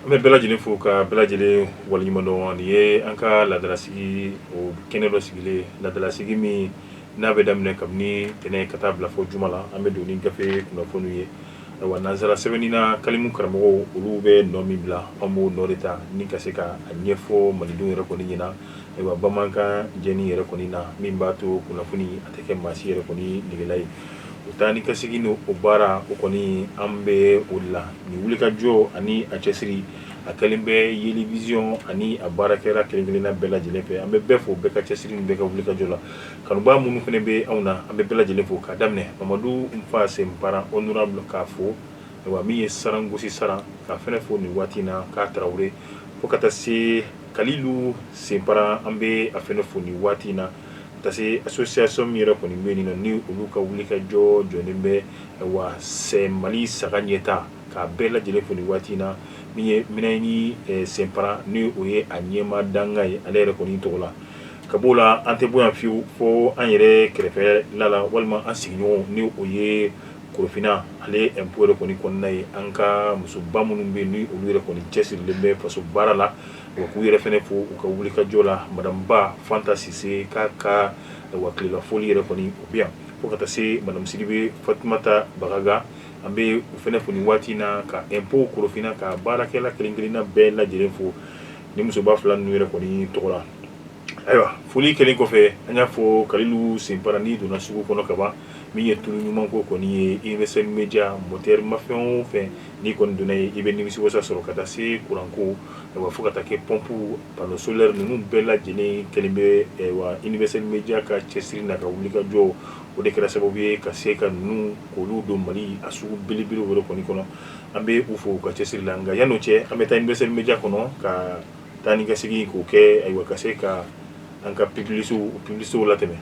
An bɛ bɛɛ lajɛlen fo ka bɛɛ lajɛlen waleɲuman dɔn. Nin ye an ka laadalasigi o kɛnɛ dɔ sigilen, laadalasigi min n'a bɛ daminɛ kabini tɛnɛn ka taa bila fo juma la. An bɛ don ni gafe kunnafoniw ye. Ayiwa, nansara sɛbɛnni na, kalimu karamɔgɔw, olu bɛ nɔ min bila, an b'o nɔ de ta ni ka se ka a ɲɛfɔ malidenw yɛrɛ kɔni ɲɛna. Ayiwa, bamanankan jɛni yɛrɛ kɔni na, min b'a to kunnafoni a tɛ kɛ maa si yɛrɛ kɔni negela ye. O taa ni ka segin o baara o kɔni, an bɛ o de la. Nin wulikajɔ ani a cɛsiri, a kɛlen bɛ Yeli Vision ani a baarakɛla kelen-kelenna bɛɛ lajɛlen fɛ. An bɛ bɛɛ fo, bɛɛ ka cɛsiri ni bɛɛ ka wulikajɔ la. Kanubaa minnu fana bɛ anw na, an bɛ bɛɛ lajɛlen fo, k'a daminɛ Mamadu Nfa Senpara honorable k'a fo. Ayiwa, min ye sarangosi saran, k'a fana fo nin waati in na, k'a Tarawele, fo ka taa se Kalilu Senpara, an bɛ a fana fo nin waati in na, ka se association min yɛrɛ kɔni bɛ yen nɔ, ni olu ka wulikajɔ jɔlen bɛ, ayiwa, sɛ Mali saga ɲɛta, k'a bɛɛ lajɛlen fo nin waati in na. Min ye Minɛni Senpara, ni o ye a ɲɛmaa dankan ye, ale yɛrɛ kɔni tɔgɔ la. Ka b'o la, an tɛ bɔ yan fiyewu fo an yɛrɛ kɛrɛfɛ la la walima an sigiɲɔgɔn, ni o ye Korofina, ale impôt yɛrɛ kɔni kɔnɔna ye. An ka musoba minnu bɛ yen, ni olu yɛrɛ kɔni cɛsirilen bɛ faso baara la, wa k'u yɛrɛ fana fo u ka wulikajɔ la. Madame Ba Fanta Sise k'a ka wa tilela foli yɛrɛ kɔni o bɛ yan, fo ka taa se Madame Sidibe Fatumata Bagaga, an bɛ u fana fo nin waati in na, ka impôt Korofina ka baarakɛla kelen-kelenna bɛɛ lajɛlen fo ni musoba fila ninnu yɛrɛ kɔni tɔgɔ la. Ayiwa, foli kɛlen kɔfɛ, an y'a fɔ Kalilu Senpara, n'i donna sugu kɔnɔ kaban, min ye tulu ɲuman ko kɔni ye, Universel Media moteur ma fɛn o fɛn, n'i kɔni donna yen, i bɛ nimisiwasa sɔrɔ, ka taa se kuranko, ayiwa, fo ka taa kɛ pɔnpu, panneau solaire ninnu bɛɛ lajɛlen kɛlen bɛ. Ayiwa, Universel Media ka cɛsiri n'a ka wulikajɔ, o de kɛra sababu ye ka se ka ninnu k'olu don Mali a sugu belebelew yɛrɛ kɔni kɔnɔ. An bɛ u fo u ka cɛsiri la. Nka yan'o cɛ, an bɛ taa Universel Media kɔnɔ ka taa ni ka segin k'o kɛ, ayiwa, ka se ka an ka publicitéw latɛmɛ.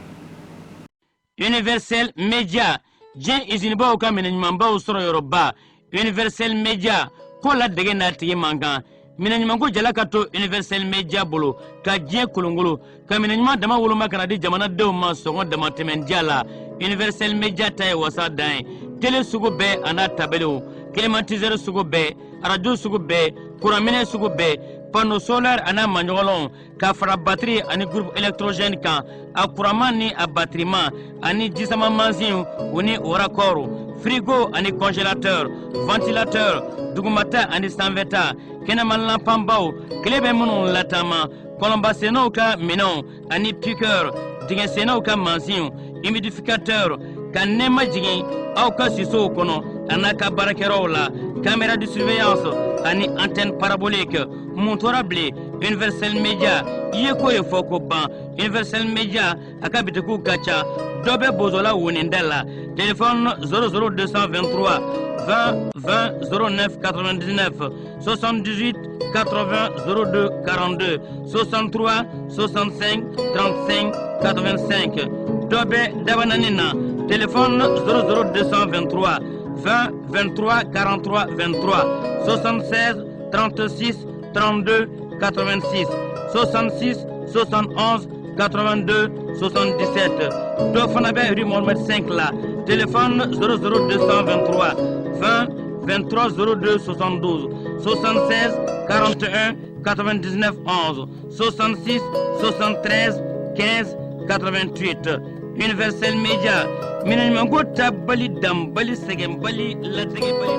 Universel Media, diɲɛ izinibaw ka minɛn ɲumanbaw sɔrɔ yɔrɔba. Universel Media ko la dege n'a tigi man kan. Minɛn ɲumanko jala ka to Universel Media bolo ka diɲɛ kolongolo ka minɛn ɲuman dama woloma ka na di jamanadenw ma sɔngɔ damatɛmɛndiya la. Universel Media ta ye wasa dan ye. Tele sugu bɛɛ a n'a tabelew, climatiseur sugu bɛɛ, arajo sugu bɛɛ, kuranminɛ sugu bɛɛ, panneau solaire a n'a maɲɔgɔnlɔnw, ka fara batiri ani groupe électrogène kan, a kuranman ni a batiriman, ani jisama mansinw u ni o raccord, frigo ani congélateur, ventilateur, dugumata ani sanfɛta, kɛnɛma lanpanbaw, tile bɛ minnu lataama, kɔlɔnbasennaw ka minɛnw ani piqueur, dingɛsennaw ka mansinw, humidificateur, ka nɛɛma jigin aw ka sisow kɔnɔ a n'a ka baarakɛyɔrɔw la, caméra de surveillance ani antenne parabolique. Mun tora bilen? Universel Media i ye ko ye fɔ ko ban. Universel Media a ka bitikiw ka ca. Dɔ bɛ Bozola woninda la, téléphone 00223 20 20 09 99, 78 80 02 42, 63 65 35 85. Dɔ bɛ Dabanani na, téléphone 00223 20 23 43 23, 76 36 32 86, 66 71 82 77. Dɔ fana bɛ rue Mohamed 5 la, téléphone 00223 20 23 02 72, 76 41 99 11, 66 73 15 88. Universel Media, minɛn ɲumanko tabali danbali sɛgɛnbali latigɛbali.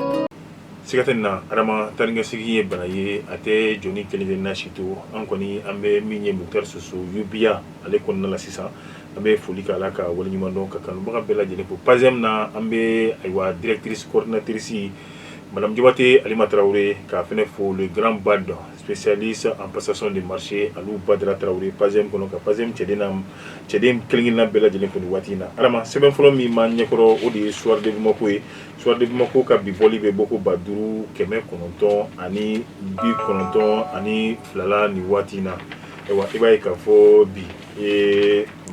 Siga tɛ nin na, Adama, taanikasegin ye bana ye, a tɛ jɔni kelen kelenna si to. An kɔni, an bɛ min ye Mukutari Soso UBA ale kɔnɔna la sisan, an bɛ foli k'a la, ka waleɲuman dɔn, ka kanubaga bɛɛ lajɛlen fo. PASEM na, an bɛ, ayiwa, directrice coordinatrice Madame Jabate Alima Tarawele k'a fana fo, le grand bad spécialiste en passation de marché Alu Badara Tarawele PASEM kɔnɔ, ka PASEM cɛden na cɛden kelen kelenna bɛɛ lajɛlen fo nin waati in na. Adama, sɛbɛn fɔlɔ min b'an ɲɛkɔrɔ, o de ye Soir de Bamako ye. Soir de Bamako ka bi bɔli bɛ bɔ ko 5992 la nin waati in na. Ayiwa, i b'a ye k'a fɔ bi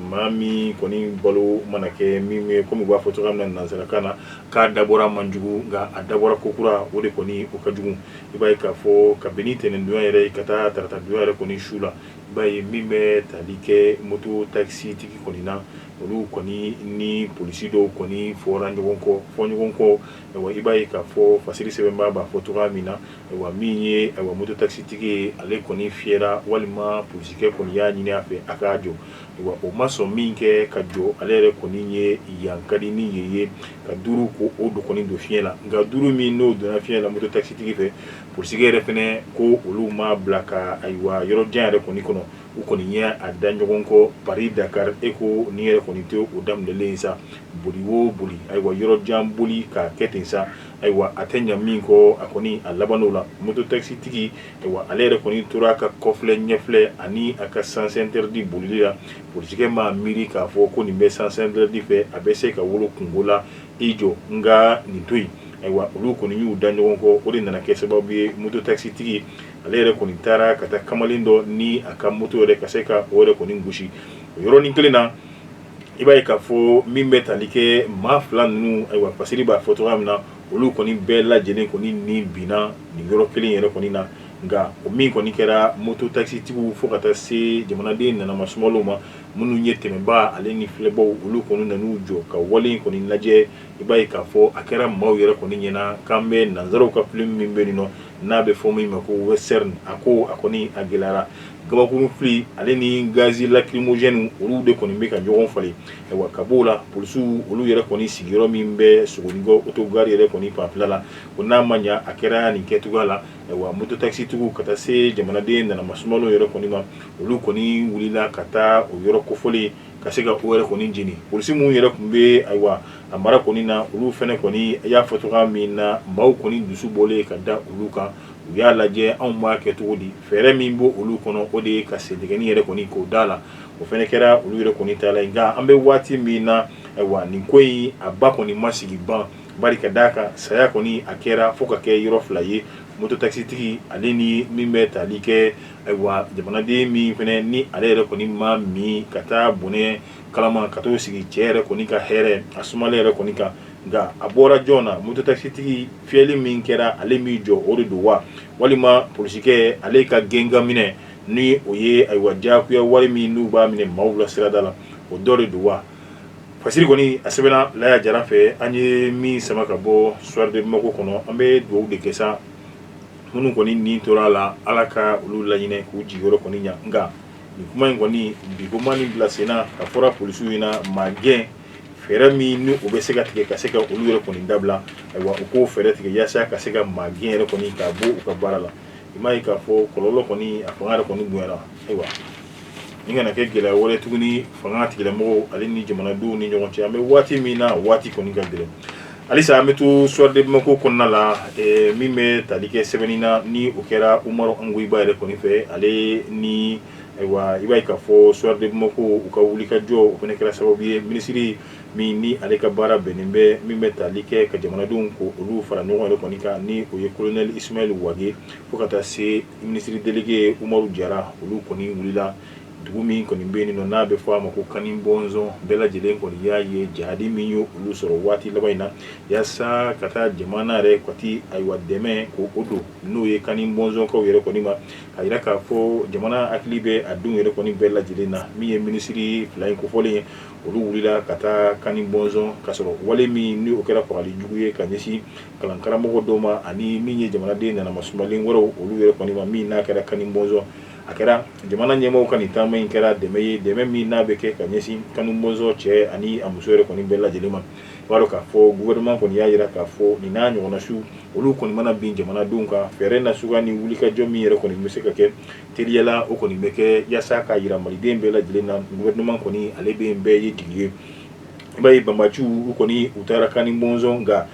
maa min kɔni balo mana kɛ min ye, komi u b'a fɔ cogoya min na nansarakan na, k'a dabɔra man jugu, nka a dabɔra kokura, o de kɔni o ka jugu. I b'a ye k'a fɔ kabini tɛnɛndonya yɛrɛ ka taa taratadonya yɛrɛ kɔni su la, I b'a ye min bɛ tali kɛ moto taxi tigi kɔni na, olu kɔni ni polisi dɔw kɔni fɔra ɲɔgɔn kɔ fɔ ɲɔgɔn kɔ. Ayiwa, i b'a ye k'a fɔ fasiri sɛbɛnba b'a fɔ cogoya min na, ayiwa, min ye ayiwa moto taxi tigi ye, ale kɔni fiyɛra walima polisikɛ kɔni y'a ɲini a fɛ a k'a jɔ. Ayiwa, o ma sɔn min kɛ ka jɔ, ale yɛrɛ kɔni ye yan ka di ni yen ye ka duuru ko o don kɔni don fiɲɛ la. Nka duuru min n'o donna fiɲɛ la moto taxi tigi fɛ, polisikɛ yɛrɛ fɛnɛ ko olu ma bila ka ayiwa yɔrɔ jan yɛrɛ kɔni kɔnɔ, u kɔni ye a da ɲɔgɔn kɔ Paris Dakar. E ko nin yɛrɛ kɔni tɛ o daminɛlen sa, boli o boli, ayiwa yɔrɔ jan boli k'a kɛ ten sa, ayiwa a tɛ ɲa min kɔ, a kɔni a laban o la moto taxi tigi, ayiwa ale yɛrɛ kɔni tora a ka kɔfilɛ ɲɛfilɛ ani a ka sens interdit bolili la. Polisikɛ ma miiri k'a fɔ ko nin bɛ sens interdit fɛ, a bɛ se ka wolo kungo la, i jɔ nka nin to yen. Ayiwa, olu kɔni y'u da ɲɔgɔn kɔ, o de nana kɛ sababu ye moto taxi tigi ale yɛrɛ kɔni taara ka taa kamalen dɔ ni a ka moto yɛrɛ ka se ka o yɛrɛ kɔni gosi o yɔrɔnin kelen na. I b'a ye k'a fɔ min bɛ tali kɛ maa fila ninnu, ayiwa fasiri b'a fɔ cogoya min na, olu kɔni bɛɛ lajɛlen kɔni ni binna nin yɔrɔ kelen yɛrɛ kɔni na. Nka o min kɔni kɛra moto taxi tigiw fo ka taa se jamanaden nanama sumalenw ma, minnu ye tɛmɛbaa ale ni filɛbaw, olu kɔni nan'u jɔ ka wale in kɔni lajɛ. I b'a ye k'a fɔ a kɛra maaw yɛrɛ kɔni ɲɛna k'an bɛ nanzaraw ka film min bɛ nin nɔ n'a bɛ fɔ min ma ko western. A ko a kɔni a gɛlɛyara, gabakurun fili ale ni gaz lacrymogène, olu de kɔni bɛ ka ɲɔgɔn falen. Ayiwa, ka b'o la, polisiw olu yɛrɛ kɔni sigiyɔrɔ min bɛ Sogonikɔ autogare yɛrɛ kɔni fanfɛla la, ko n'a ma ɲa a kɛra nin kɛcogoya la, ayiwa moto taxi tigiw ka taa se jamanaden nanama sumalenw yɛrɛ kɔni ma, olu kɔni wulila ka taa o yɔrɔ kofɔlen ka se ka o yɛrɛ kɔni jeni. Polisi minnu yɛrɛ tun bɛ ayiwa a mara kɔni na, olu fɛnɛ kɔni y'a fɔ cogoya min na, maaw kɔni dusu bɔlen ka da olu kan. U y'a lajɛ anw b'a kɛ cogo di, fɛɛrɛ min b'o olu kɔnɔ, o de ye ka sendɛgɛni yɛrɛ kɔni k'o da la. O fɛnɛ kɛra olu yɛrɛ kɔni ta la. Nka an bɛ waati min na, ayiwa nin ko in a ba kɔni ma sigi ban, bari ka d'a kan saya kɔni a kɛra fo ka kɛ yɔrɔ fila ye, moto taxi tigi ale ni min bɛ tali kɛ ayiwa jamanaden min fɛnɛ ni ale yɛrɛ kɔni ma min ka taa bɔnɛ kalama ka t'o sigi cɛ yɛrɛ kɔni ka hɛrɛ a sumalen yɛrɛ kɔni kan. Nka a bɔra jɔn na? Moto taxi tigi fiyɛli min kɛra ale m'i jɔ, o de don wa, walima polisikɛ ale ka gɛnkan minɛ ni o ye ayiwa diyagoya wari min n'u b'a minɛ maaw la sirada la, o dɔ de don wa? Fasiri kɔni a sɛbɛnna Laya Jara fɛ, an ye min sama ka bɔ Soir de Bamako kɔnɔ. An bɛ dugawu de kɛ sa, minnu kɔni ni tora a la, Ala ka olu laɲinɛ k'u jigiyɔrɔ kɔni ɲa. Nka nin kuma in kɔni bi ko ma nin bila sen na, a fɔra polisiw ɲɛna maa gɛn fɛɛrɛ min ni o bɛ se ka tigɛ ka se ka olu yɛrɛ kɔni dabila, ayiwa u k'o fɛɛrɛ tigɛ yaasa ka se ka maa gɛn yɛrɛ kɔni k'a bɔ u ka baara la. I m'a ye k'a fɔ kɔlɔlɔ kɔni a fanga yɛrɛ kɔni bonyana. Ayiwa, nin kana kɛ gɛlɛya wɛrɛ tuguni fanga tigilamɔgɔw ale ni jamanadenw ni ɲɔgɔn cɛ. An bɛ waati min na, waati kɔni ka gɛlɛn. Halisa an bɛ to Soir de Bamako kɔnɔna la, min bɛ tali kɛ sɛbɛnni na ni o kɛra Umaru Angoyiba yɛrɛ kɔni fɛ, ale ni ayiwa i b'a ye k'a fɔ Soir de Bamako u ka wulikajɔ o fana kɛra sababu ye minisiri min ni ale ka baara bɛnnen bɛ min bɛ tali kɛ ka jamanadenw ko olu fara ɲɔgɔn yɛrɛ kɔni kan, ni o ye colonel Ismaël Wagué, fo ka taa se minisiri délégué Umaru Jara, olu kɔni wulila dugu min kɔni bɛ yen nɔ n'a bɛ fɔ a ma ko Kani Bɔnzɔn. Bɛɛ lajɛlen kɔni y'a ye jihadi min ye olu sɔrɔ waati laban in na, yaasa ka taa jamana yɛrɛ kati ayiwa dɛmɛ ko o don n'o ye Kani Bɔnzɔnkaw yɛrɛ kɔni ma, ka jira k'a fɔ jamana hakili bɛ a denw yɛrɛ kɔni bɛɛ lajɛlen na. Min ye minisiri fila in kofɔlen ye, olu wulila ka taa Kani Bɔnzɔn ka sɔrɔ wale min ni o kɛra fagali jugu ye ka ɲɛsin kalankaramɔgɔ dɔw ma ani min ye jamanaden nanama sumalen wɛrɛw olu yɛrɛ kɔni ma, min n'a kɛra Kani Bɔnzɔn. A kɛra jamana ɲɛmɔgɔw ka nin taama in kɛra dɛmɛ ye, dɛmɛ min n'a bɛ kɛ ka ɲɛsin Kani Bɔnzɔn cɛ ani a muso yɛrɛ kɔni bɛɛ lajɛlen ma. I b'a dɔn k'a fɔ gouvernement kɔni y'a jira k'a fɔ nin n'a ɲɔgɔnna su olu kɔni mana bin jamanadenw kan, fɛɛrɛ nasuguya ni wulikajɔ min yɛrɛ kɔni bɛ se ka kɛ teliyala, o kɔni bɛ kɛ yaasa k'a jira maliden bɛɛ lajɛlen na gouvernement kɔni ale bɛ bɛɛ ye jigi ye. I b'a ye banbaciw u kɔni u taara Kani Bɔnzɔn, nka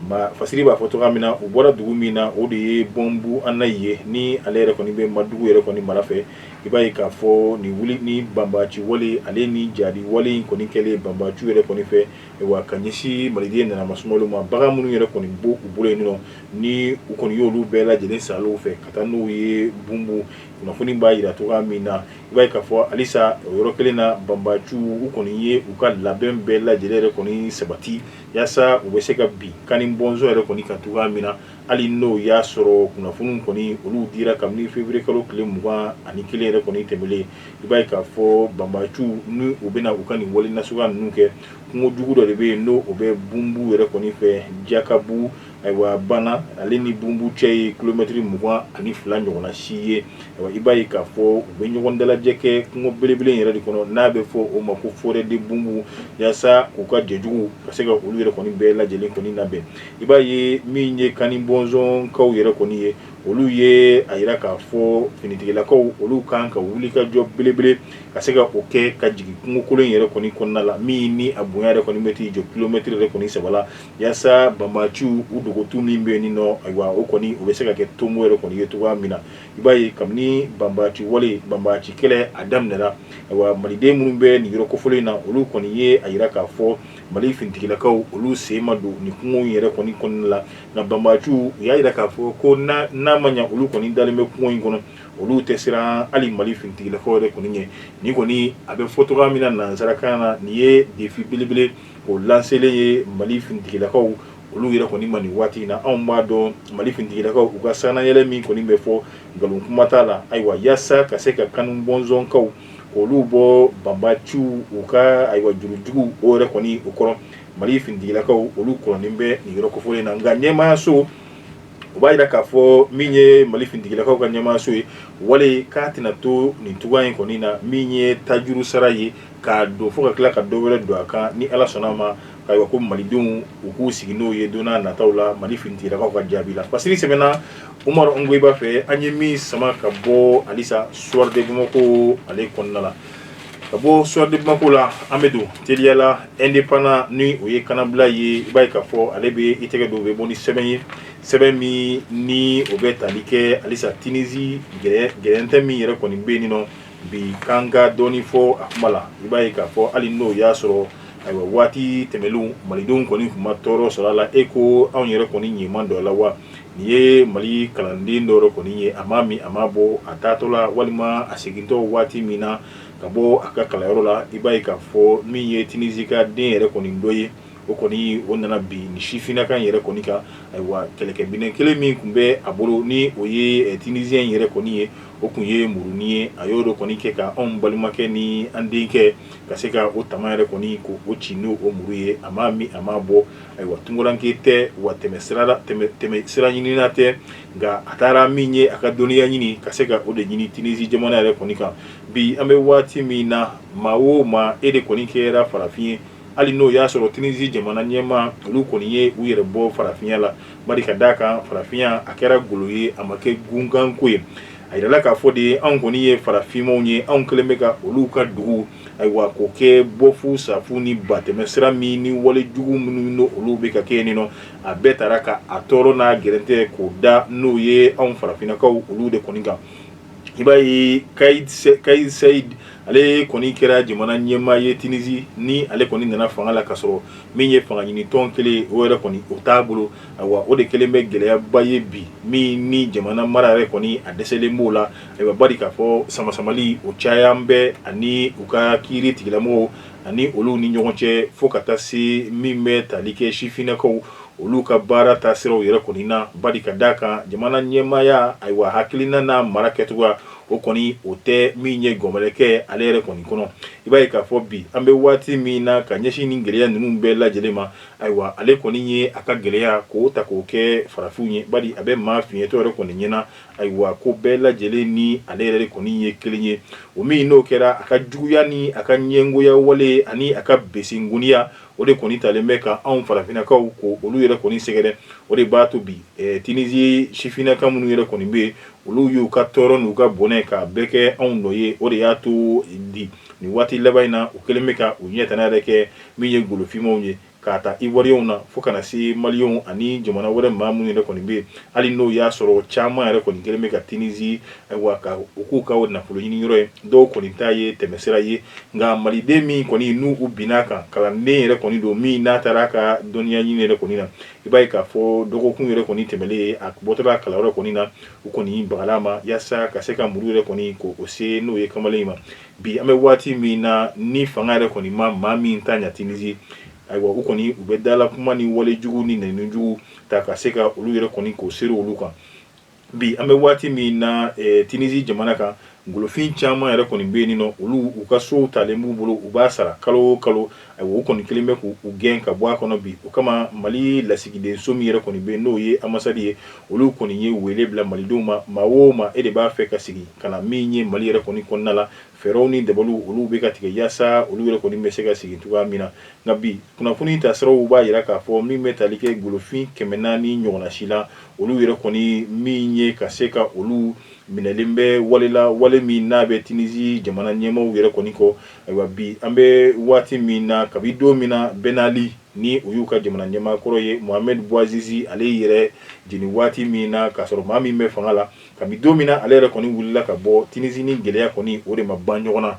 ma fasiri b'a fɔ cogoya min na, u bɔra dugu min na o de ye Bɔnbu Anayi ye, ni ale yɛrɛ kɔni bɛ Madugu yɛrɛ kɔni mara fɛ. I b'a ye k'a fɔ nin wuli ni banbaci wale ale ni jadi wale in kɔni kɛlen banbaciw yɛrɛ kɔni fɛ, wa ka ɲɛsin maliden nanama sumalenw ma, bagan minnu yɛrɛ kɔni b'u bolo yen nɔ ni u kɔni y'olu bɛɛ lajɛlen san olu fɛ ka taa n'u ye Bunbu. Kunnafoni b'a jira cogoya min na, i b'a ye k'a fɔ halisa o yɔrɔ kelen na banbaciw u kɔni ye u ka labɛn bɛɛ lajɛlen yɛrɛ kɔni sabati yaasa u bɛ se ka bin Kani Bɔnzɔn yɛrɛ kɔni kan cogoya min na, hali n'o y'a sɔrɔ kunnafoni kɔni olu dira kabini février kalo tile 21 yɛrɛ kɔni tɛmɛlen. I b'a ye k'a fɔ banbaanciw ni u bɛna u ka nin wale nasuguya ninnu kɛ, kungo jugu dɔ de bɛ yen, n'o o bɛ Bunbu yɛrɛ kɔni fɛ, Jakabu. Ayiwa, Bana ale ni Bunbu cɛ ye kilomɛtiri 22 ɲɔgɔnna si ye. Ayiwa, i b'a ye k'a fɔ u bɛ ɲɔgɔn dalajɛ kɛ kungo belebele in yɛrɛ de kɔnɔ, n'a bɛ fɔ o ma ko forêt de Bunbu, yaasa k'u ka jɛjugu ka se ka olu yɛrɛ kɔni bɛɛ lajɛlen kɔni labɛn. I b'a ye min ye Kani Bɔnzɔnkaw yɛrɛ kɔni ye, olu ye a yira k'a fɔ finitigilakaw olu kan ka wuli ka jɔ belebele ka se ka o kɛ ka jigin kungokolon yɛrɛ kɔni kɔnɔna la, min ni a bonya yɛrɛ kɔni bɛ t'i jɔ kilomɛtiri yɛrɛ kɔni 3 la, yaasa banbaanciw u dogotu min bɛ yen nɔ, ayiwa, o kɔni o bɛ se ka kɛ tonbo yɛrɛ kɔni ye cogoya min na. I b'a ye kabini banbaanci wale, banbaanci kɛlɛ a daminɛra, ayiwa, maliden minnu bɛ nin yɔrɔ kofɔlen in na, olu kɔni ye a yira k'a fɔ Mali finitigilakaw olu sen ma don nin kungo in yɛrɛ kɔni kɔnɔna la. Nka banbaanciw u y'a yira k'a fɔ ko n'a ma ɲa olu kɔni dalen bɛ kungo in kɔnɔ, olu tɛ siran hali Mali finitigilakaw yɛrɛ kɔni ɲɛ. Nin kɔni a bɛ fɔ cogoya min na nansarakan na, nin ye défi belebele o lancelen ye Mali finitigilakaw olu yɛrɛ kɔni ma nin waati in na. Anw b'a dɔn Mali finitigilakaw u ka sannayɛlɛ min kɔni bɛ fɔ, nkalon kuma t'a la. Ayiwa, yaasa ka se ka Kanu Bɔnzɔnkaw k'olu bɔ banbaanciw u ka ayiwa jurujugu o yɛrɛ kɔni o kɔrɔ, Mali finitigilakaw olu kɔrɔnin bɛ nin yɔrɔ kofɔlen na. Nka ɲɛmaayaso o b'a yira k'a fɔ min ye Mali finitigilakaw ka ɲɛmaayaso ye, wale k'a tɛna to nin cogoya in kɔni na, min ye tajuru sara ye k'a don fo ka tila ka dɔ wɛrɛ don a kan, ni Ala sɔnna a ma. Ayiwa, ko malidenw u k'u sigi n'o ye don n'a nataw la Mali finitigilakaw ka jaabi la. Fasiri sɛbɛnna Umaru Ongoyiba fɛ, an ye min sama ka bɔ halisa Soir de Bamako ale kɔnɔna la. Ka bɔ Soir de Bamako la, an bɛ don teliya la Indépendant, ni o ye kanabila ye. I b'a ye k'a fɔ ale bɛ i tɛgɛ don, bɛ bɔ ni sɛbɛn ye, sɛbɛn min ni o bɛ tali kɛ halisa Tunisie gɛrɛntɛ min yɛrɛ kɔni bɛ yen nɔ bi, k'an ka dɔɔni fɔ a kuma la. I b'a ye k'a fɔ hali n'o y'a sɔrɔ ayiwa waati tɛmɛnlenw malidenw kɔni tun ma tɔɔrɔ sɔrɔ a la, e ko anw yɛrɛ kɔni ɲɛman dɔ la wa. Nin ye Mali kalanden dɔ kɔni ye, a ma min a ma bɔ, a taatɔ la walima a segintɔ waati min na ka bɔ a ka kalanyɔrɔ la, i b'a ye k'a fɔ min ye Tunisie ka den yɛrɛ kɔni dɔ ye, o kɔni o nana bin nin sifinnaka yɛrɛ kɔni kan. Ayiwa, kɛlɛkɛminɛn kelen min tun bɛ a bolo, ni o ye Tunisien yɛrɛ kɔni ye, o tun ye murunin ye. A y'o de kɔni kɛ ka anw balimakɛ ni an denkɛ ka se ka o tama yɛrɛ kɔni ko o ci n'o o muru ye. A ma min a ma bɔ. Ayiwa, tunkaranke tɛ wa, tɛmɛ sira ɲinina tɛ, nka a taara min ye a ka dɔnniya ɲini ka se ka o de ɲini Tunisie jamana yɛrɛ kɔni kan. Bi an bɛ waati min na, maa o maa e de kɔni kɛra farafin ye, hali n'o y'a sɔrɔ Tunisie jamana ɲɛmaa olu kɔni ye u yɛrɛ bɔ farafinya la, bari ka d'a kan farafinya a kɛra golo ye, a ma kɛ gunkanko ye. A yirala k'a fɔ de anw kɔni ye farafinmaw ye, anw kɛlen bɛ ka olu ka dugu ayiwa k'o kɛ bɔfu safu ni batɛmɛ sira min ni wale jugu minnu n'o olu bɛ ka kɛ yen nɔ, a bɛɛ taara ka a tɔɔrɔ n'a gɛrɛntɛ k'o da n'o ye anw farafinnakaw olu de kɔni kan. I b'a ye Kais Saied, ale kɔni kɛra jamana ɲɛmaa ye Tunisie, ni ale kɔni nana fanga la ka sɔrɔ min ye fanga ɲini tɔn kelen o yɛrɛ kɔni o t'a bolo. Ayiwa, o de kɛlen bɛ gɛlɛyaba ye bi, min ni jamana mara yɛrɛ kɔni a dɛsɛlen b'o la. Ayiwa, bari k'a fɔ samasamali o caya bɛ ani u ka kiiri tigilamɔgɔw ani olu ni ɲɔgɔn cɛ, fo ka taa se min bɛ tali kɛ sifinnakaw olu ka baara taasiraw yɛrɛ kɔni na, bari ka d'a kan jamana ɲɛmaaya ayiwa hakilina n'a mara kɛcogoya o kɔni o tɛ min ye gɔmɛlɛkɛ ale yɛrɛ kɔni kɔnɔ. I b'a ye k'a fɔ bi an bɛ waati min na, ka ɲɛsin ni gɛlɛya ninnu bɛɛ lajɛlen ma, ayiwa, ale kɔni ye a ka gɛlɛya k'o ta k'o kɛ farafinw ye, bari a bɛ maa fiɲɛtɔ yɛrɛ kɔni ɲɛna, ayiwa, ko bɛɛ lajɛlen ni ale yɛrɛ kɔni ye kelen ye. O min n'o kɛra a ka juguya ni a ka ɲɛngoya wale ani a ka besengoniya, o de kɔni talen bɛ ka anw farafinnakaw ko olu yɛrɛ kɔni sɛgɛrɛ. O de b'a to bi Tunisie sifinnaka minnu yɛrɛ kɔni bɛ yen, olu y'u ka tɔɔrɔ n'u ka bɔnɛ k'a bɛɛ kɛ anw nɔ ye. O de y'a to di nin waati laban in na, u kɛlen bɛ ka u ɲɛtana yɛrɛ kɛ min ye golofinmaw ye, k'a ta Ivoirienw na fo ka na se Malienw ani jamana wɛrɛ maa minnu yɛrɛ kɔni bɛ yen, hali n'o y'a sɔrɔ caman yɛrɛ kɔni kɛlen bɛ ka Tunisie ayiwa ka u k'u ka nafolo ɲini yɔrɔ ye, dɔw kɔni ta ye tɛmɛsira ye. Nka maliden min kɔni n'u u binna kan, kalanden yɛrɛ kɔni don min n'a taara a ka dɔnniya ɲini yɛrɛ kɔni na, i b'a ye k'a fɔ dɔgɔkun yɛrɛ kɔni tɛmɛlen, a bɔtɔla kalanyɔrɔ kɔni na, u kɔni bagala ma yaasa ka se ka muru yɛrɛ kɔni k'o se n'o ye kamalen ma. Bi an bɛ waati min na, ni fanga yɛrɛ kɔni ma maa min ta ɲa Tunisie, Ayiwa, u kɔni u bɛ dala kuma ni walejugu ni nɛnijugu ta ka se ka olu yɛrɛ kɔni k'o seri olu kan. Bi an bɛ waati min na, Tunisie jamana kan, golofin caman yɛrɛ kɔni bɛ yen nɔ, olu u ka sow talen b'u bolo, u b'a sara kalo o kalo. Ayiwa, u kɔni kelen bɛ k'u gɛn ka bɔ a kɔnɔ bi. O kama, Mali lasigidenso min yɛrɛ kɔni bɛ yen, n'o ye ambassade ye, olu kɔni ye wele bila malidenw ma. Maa o maa, e de b'a fɛ ka sigi ka na min ye Mali yɛrɛ kɔni kɔnɔna la, fɛɛrɛw ni dabaliw olu bɛ ka tigɛ yaasa olu yɛrɛ kɔni bɛ se ka sigi cogoya min na. Nka bi kunnafoni tasiraw b'a jira k'a fɔ min bɛ tali kɛ golofin 400 ɲɔgɔnna si la, olu yɛrɛ kɔni min ye ka se ka olu minɛlen bɛ wale la, wale min n'a bɛ Tunisie jamana ɲɛmaaw yɛrɛ kɔni kɔ. Ayiwa, bi an bɛ waati min na, kabi don min na Ben Ali, ni o y'u ka jamana ɲɛmaa kɔrɔ ye, Mohamed Bouazizi, ale yɛrɛ jeni waati min na k'a sɔrɔ maa min bɛ fanga la, kabi don min na ale yɛrɛ kɔni wulila ka bɔ Tunisie, ni gɛlɛya kɔni o de ma ban ɲɔgɔn na.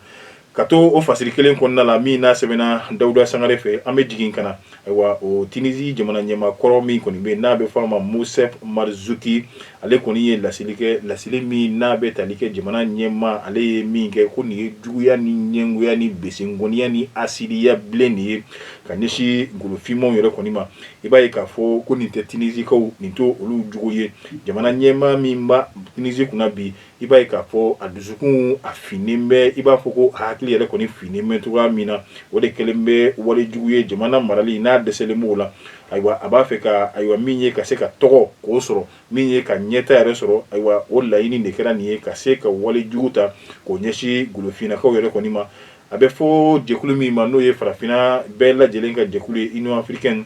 Ka to o fasiri kelen kɔnɔna la min n'a sɛbɛnna Dawuda Sangare fɛ, an bɛ jigin ka na. Ayiwa, o Tunisie jamana ɲɛmaa kɔrɔ min kɔni bɛ yen, n'a bɛ fɔ a ma Moncef Marzouki, ale kɔni ye laseli kɛ, laseli min n'a bɛ tali kɛ jamana ɲɛmaa, ale ye min kɛ ko nin ye juguya ni ɲɛngoya ni besengɔniya ni asidiya bilen de ye ka ɲɛsin golofinmaw yɛrɛ kɔni ma. I b'a ye k'a fɔ ko nin tɛ Tunisikaw, nin to olu jugu ye. Jamana ɲɛmaa min b'a Tunisie kunna bi, i b'a ye k'a fɔ a dusukun a finnen bɛ, i b'a fɔ ko a hakili yɛrɛ kɔni finnen bɛ cogoya min na, o de kɛlen bɛ wale jugu ye. Jamana marali n'a dɛsɛlen b'o la, ayiwa, a b'a fɛ ka, ayiwa, min ye ka se ka tɔgɔ k'o sɔrɔ, min ye ka ɲɛta yɛrɛ sɔrɔ, ayiwa, o laɲini de kɛra nin ye ka se ka wale jugu ta k'o ɲɛsin golofinnakaw yɛrɛ kɔni ma. A bɛ fɔ jɛkulu min ma, n'o ye farafinna bɛɛ lajɛlen ka jɛkulu ye, Union africaine,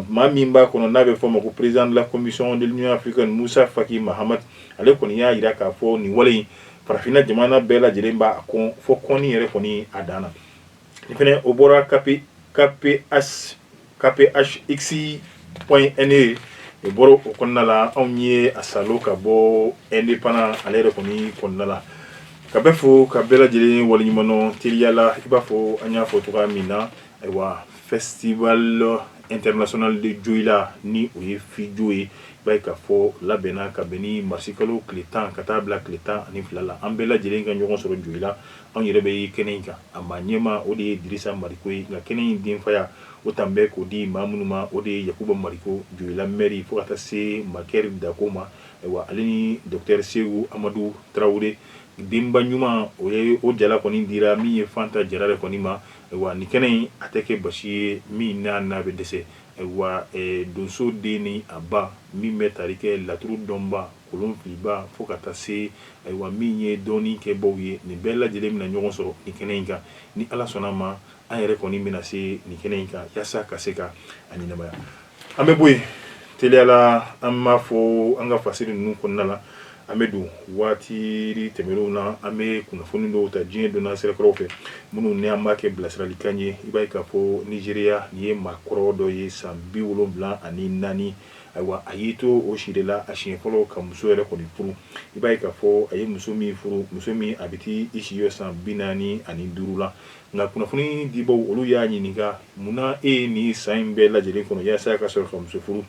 maa min b'a kɔnɔ n'a bɛ fɔ ma ko président de la commission de l'Union africaine, Moussa Faki Mahamat, ale kɔni y'a jira k'a fɔ nin wale in, farafinna jamana bɛɛ lajɛlen b'a kɔn fɔ kɔnni yɛrɛ kɔni a dan na. Nin fɛnɛ o bɔra KP KPH KPHX point NE o bɔra o kɔnɔna la. Anw ye a salo ka bɔ Indépendant ale yɛrɛ kɔni kɔnɔna la. Ka bɛɛ fo, ka bɛɛ lajɛlen waleɲuman dɔn teliya la. I b'a fɔ an y'a fɔ cogoya min na, ayiwa, Festival international de Dioïla, ni o ye FIJO ye, i b'a ye k'a fɔ labɛnna ka bɛn ni marisikalo tile 10 ka taa bila tile 12 la. An bɛɛ lajɛlen ka ɲɔgɔn sɔrɔ Dioïla. Anw yɛrɛ bɛ kɛnɛ in kan, a maa ɲɛmaa o de ye Dirisa Mariko ye. Nka kɛnɛ in denfaya o tan bɛ k'o di maa minnu ma, o de ye Yakuba Mariko, Dioïla maire, fo ka taa se Makɛri Dako ma. Ayiwa, ale ni docteur Segu Amadu Tarawele, denba ɲuman, o ye o jala kɔni dira min ye Fanta Jara yɛrɛ kɔni ma. Ayiwa, nin kɛnɛ in a tɛ kɛ basi ye min n'a bɛ dɛsɛ. Ayiwa, donso den ni a ba min bɛ tali kɛ laturu dɔnba, kolon filiba, fo ka taa se, ayiwa, min ye dɔɔni kɛbaw ye, nin bɛɛ lajɛlen bɛna ɲɔgɔn sɔrɔ nin kɛnɛ in kan. Ni Ala sɔnna ma, an yɛrɛ kɔni bɛna se nin kɛnɛ in kan yaasa ka se ka a ɲɛnamaya. An bɛ bɔ yen teliya la. An b'a fɔ an ka fasiri ninnu kɔnɔna la, an bɛ don waati tɛmɛnenw na, an bɛ kunnafoni dɔw ta diɲɛ donna sirakɔrɔw fɛ, minnu ni an b'a kɛ bilasiralikan ye. I b'a ye k'a fɔ Nizeriya, nin ye maakɔrɔ dɔ ye, san 74. Ayiwa, a y'i to o si de la a siɲɛ fɔlɔ ka muso yɛrɛ kɔni furu. I b'a ye k'a fɔ a ye muso min furu, muso min a bɛ t'i si san 45 la. Nka kunnafoni dibaw olu y'a ɲininka: munna e ye nin san in bɛɛ lajɛlen kɔnɔ yaasa ka sɔrɔ ka muso furu?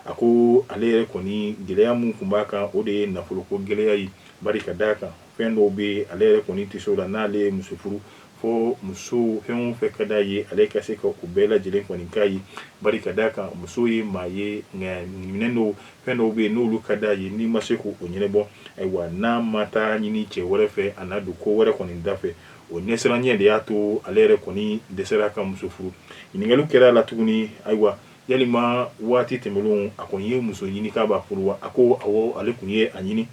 A ko ale yɛrɛ kɔni, gɛlɛya min tun b'a kan, o de ye nafoloko gɛlɛya ye. Bari ka d'a kan, fɛn dɔw bɛ ale yɛrɛ kɔni tɛ se o la. N'ale ye muso furu, fo muso fɛn o fɛn ka d'a ye, ale ka se ka o bɛɛ lajɛlen kɔni k'a ye. Bari ka d'a kan, muso ye maa ye, nka minɛn dɔw, fɛn dɔw bɛ yen, n'olu ka d'a ye, n'i ma se k'o ɲɛnabɔ, ayiwa, n'a ma taa ɲini cɛ wɛrɛ fɛ, a n'a don ko wɛrɛ kɔni da fɛ. O ɲɛsiranɲɛ de y'a to ale yɛrɛ kɔni dɛsɛra ka muso furu. Ɲininkali kɛra a la tuguni: ayiwa, yalima waati tɛmɛnlenw a kɔni ye muso ɲini k'a b'a furu wa? A ko awɔ, ale tun ye a ɲini,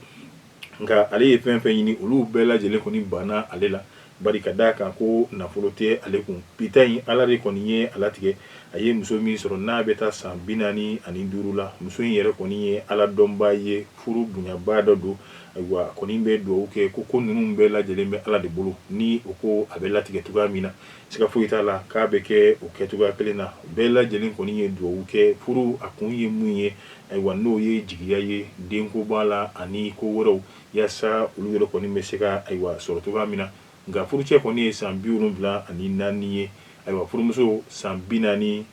nka ale ye fɛn fɛn ɲini, olu bɛɛ lajɛlen kɔni banna ale la. Bari ka d'a kan ko nafolo tɛ ale kun. Bi ta in, Ala de kɔni ye a latigɛ, a ye muso min sɔrɔ n'a bɛ taa san 45 la, muso in yɛrɛ kɔni ye Ala dɔnbaa ye, furu bonyabaa dɔ don. Ayiwa, kɔni bɛ dugawu kɛ ko ko ninnu bɛɛ lajɛlen bɛ Ala de bolo, ni o ko a bɛ latigɛ cogoya min na, siga foyi t'a la k'a bɛ kɛ o kɛcogoya kelen na. Bɛɛ lajɛlen kɔni ye dugawu kɛ. Furu a kun ye mun ye? Ayiwa, n'o ye jigiya ye, denko b'a la ani ko wɛrɛw, yaasa olu yɛrɛ kɔni bɛ se ka, ayiwa, sɔrɔ cogoya min na. Nka furucɛ kɔni ye san 74 ye, ayiwa, furumuso san 45.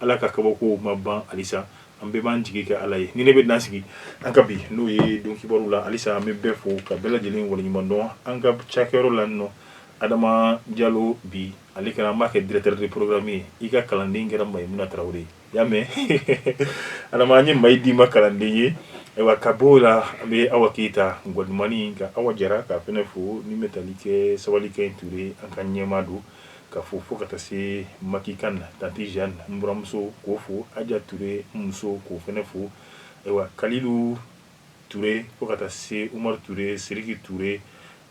Ala ka kabako ma ban halisa, an bɛɛ b'an jigi kɛ Ala ye. Ni ne bɛ dan sigi an ka bi, n'o ye don kibaru la. Halisa an bɛ bɛɛ fo ka bɛɛ lajɛlen waleɲuman dɔn an ka cakɛyɔrɔ la nɔ. Adama Jalo bi ale kɛra, an b'a kɛ directeur de programme ye. I ka kalanden kɛra Mayimuna Tarawele ye, y'a mɛn Adama, an ye Mayi d'i ma kalanden ye. Ayiwa, ka b'o la, an bɛ Awa Keyita Ngɔdumani ka Awa Jara ka fɛnɛ fo ni bɛ tali kɛ Sabalikɛ Ture, an ka ɲɛmaa don, ka fo fo ka taa se Makikan na, tanti Jeanne n buramuso, k'o fo, Aja Ture n muso, k'o fɛnɛ fo. Ayiwa, Kalilu Ture fo ka taa se Umaru Ture, Siriki Ture,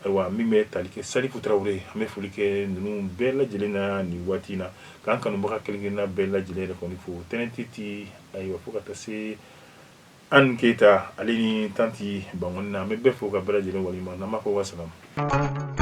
ayiwa, min bɛ tali kɛ Salifu Tarawele, an bɛ foli kɛ ninnu bɛɛ lajɛlen na nin waati in na, k'an kanubaga kelen-kelenna bɛɛ lajɛlen yɛrɛ kɔni fo, Tɛnɛtiti, ayiwa, fo ka taa se Anne Keyita, ale ni tanti Bangɔni na, an bɛ bɛɛ fo ka bɛɛ lajɛlen waleɲuman, n'an b'a fɔ wa salam.